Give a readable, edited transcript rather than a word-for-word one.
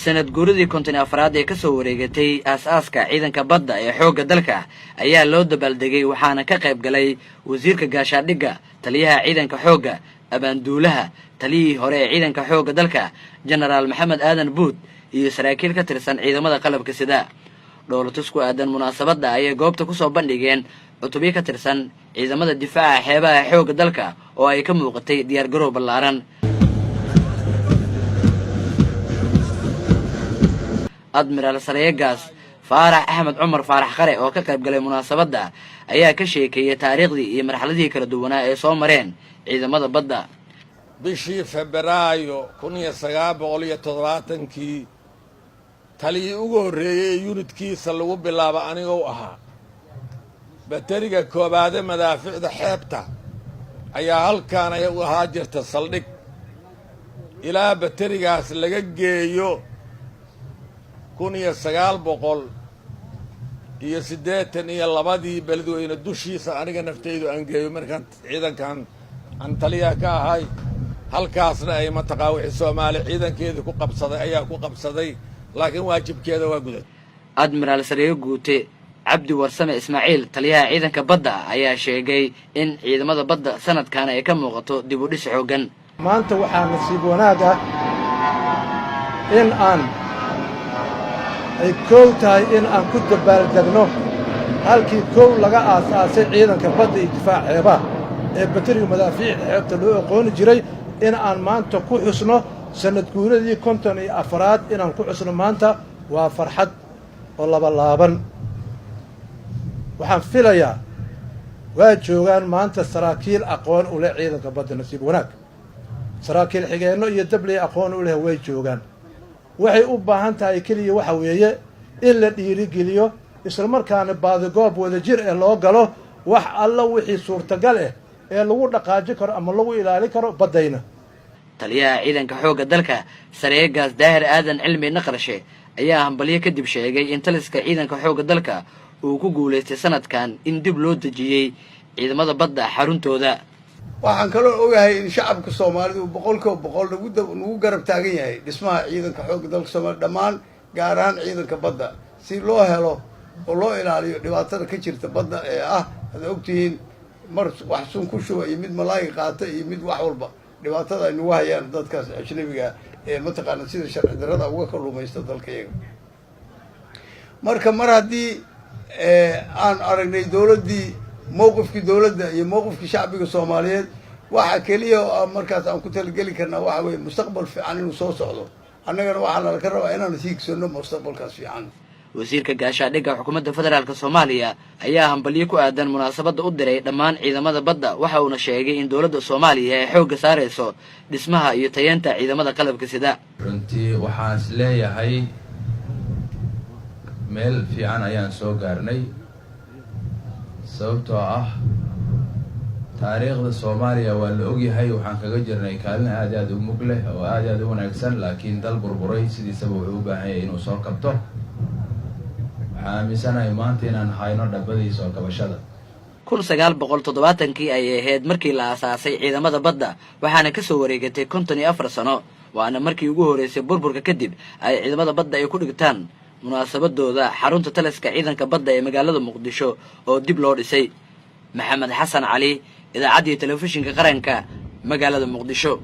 Sanad guuradii 54aad ee kasoo wareegatay aas-aaska ciidanka badda ee xoogga dalka ayaa loo dabaaldegay, waxaana ka qayb galay wasiirka gaashaandhigga, taliyaha ciidanka xoogga, abaanduulaha, taliyihii hore ee ciidanka xoogga dalka, Jenaraal Maxamed Aadan Buud, iyo saraakiil ka tirsan ciidamada qalabka sida. Dhoolatus ku aadan munaasabadda ayay goobta kusoo bandhigeen cutubyo ka tirsan ciidamada difaaca xeebaha xoogga dalka oo ay ka muuqatay diyaargarow ballaaran. Admiraal Sareegaas Faarax Axmed Cumar Faarax Qare oo ka qayb galay munaasabadda ayaa ka sheekeeyey taariikhdii iyo marxaladihii kala duwanaa ee soo mareen ciidamada badda. Bishii Febraayo 1970kii taliyii ugu horreeyey ee yunidkiisa lagu bilaabo anigou ahaa. Bateriga koobaade madaaficda xeebta ayaa halkaan ay u ahaa jirta saldhig ilaa baterigaas laga geeyo 1982dii Beledweyne dushiisa. Aniga naftaydu aan geeyo markaan ciidankan aan taliyaha ka ahay, halkaasna ay mataqaa wixii Soomaali ciidankeedii ku qabsaday ayaa ku qabsaday, laakiin waajibkeeda waa guday. Admiraal Sareeyo Guute Cabdi Warsame Ismaaciil, taliyaha ciidanka badda, ayaa sheegay in ciidamada badda sanadkan ay ka muuqato dib u dhis xooggan. Maanta waxaa nasiib wanaag ah in aan ay koow tahay in aan ku dabaaldegno halkii kow laga aas-aasay ciidanka badda iyo difaac xeebaha ee bateriga madaafiicda xeebta loo aqooni jiray, in aan maanta ku xusno sannad guuradii 54aad. Inaan ku xusno maanta waa farxad oo labalaaban. Waxaan filayaa waa joogaan maanta saraakiil aqoon u leh ciidanka badda. Nasiib wanaag, saraakiil xigeenno iyo dabley aqoon u leh way joogaan. Waxay u baahan tahay keliya waxa weeye in la dhiirigeliyo, islamarkaana baadigoob wadajir eh loo galo wax alla wixii suurtagal ah ee lagu dhaqaaji karo ama lagu ilaalin karo baddayna. Taliyaha ciidanka xoogga dalka, Sareegaas Daahir Aadan Cilmi Naqarshe, ayaa hambalyo kadib sheegay in taliska ciidanka xoogga dalka uu ku guulaystay sanadkan in dib loo dejiyey ciidamada badda xaruntooda. Waxaan kaloo ogahay in shacabka Soomaalidu 100% nagu garab taagan yahay dhismaha ciidanka xoogga dalka Soomaaliya dhammaan, gaar ahaan ciidanka badda, si loo helo oo loo ilaaliyo dhibaatada ka jirta badda ee ah, aad ogtihiin, mar wax sun ku shuba iyo mid malaayiga qaata iyo mid wax walba, dhibaatada ay nagu hayaan dadkaas ajnabiga ee mataqaana sida sharci darrada uga kalluumaysta dalka iyaga. Marka mar haddii aan aragnay dowladdii, mowqifkii dowladda iyo mowqifkii shacbiga Soomaaliyeed, waxa keliya oo markaas aan ku talageli karnaa waxa weeye mustaqbal fiican inuu soo socdo. Annagana waxaa nalaka rabaa inaan hiigsano mustaqbalkaas fiican. Wasiirka gaashaandhigga xukuumadda federaalka Soomaaliya ayaa hambalyo ku aadan munaasabadda u diray dhammaan ciidamada badda, waxa uuna sheegay in dowladda Soomaaliya ay xoogga saarayso dhismaha iyo tayeenta ciidamada qalabka sida. Runtii waxaan is leeyahay meel fiican ayaan soo gaarnay, sababtoo ah taariikhda Soomaaliya waa la ogyahay, waxaan kaga jirnay kaalin aad i aad u mug leh oo aad i aad u wanaagsan. Laakiin dal burburay sidiisaba wuxuu u baahan yahay inuu soo kabto. Waxaan aaminsanahay maanta inaan hayno dhabadii soo kabashada. 1970kii ayay ahayd markii la aasaasay ciidamada badda, waxaana kasoo wareegatay 54 sano, waana markii ugu horreysay burburka kadib ay ciidamada badda ay ku dhigtaan munaasabadooda xarunta taliska ciidanka badda ee magaalada Muqdisho oo dib loo dhisay. Maxamed Xasan Cali, idaacaddii telefishinka qaranka, magaalada Muqdisho.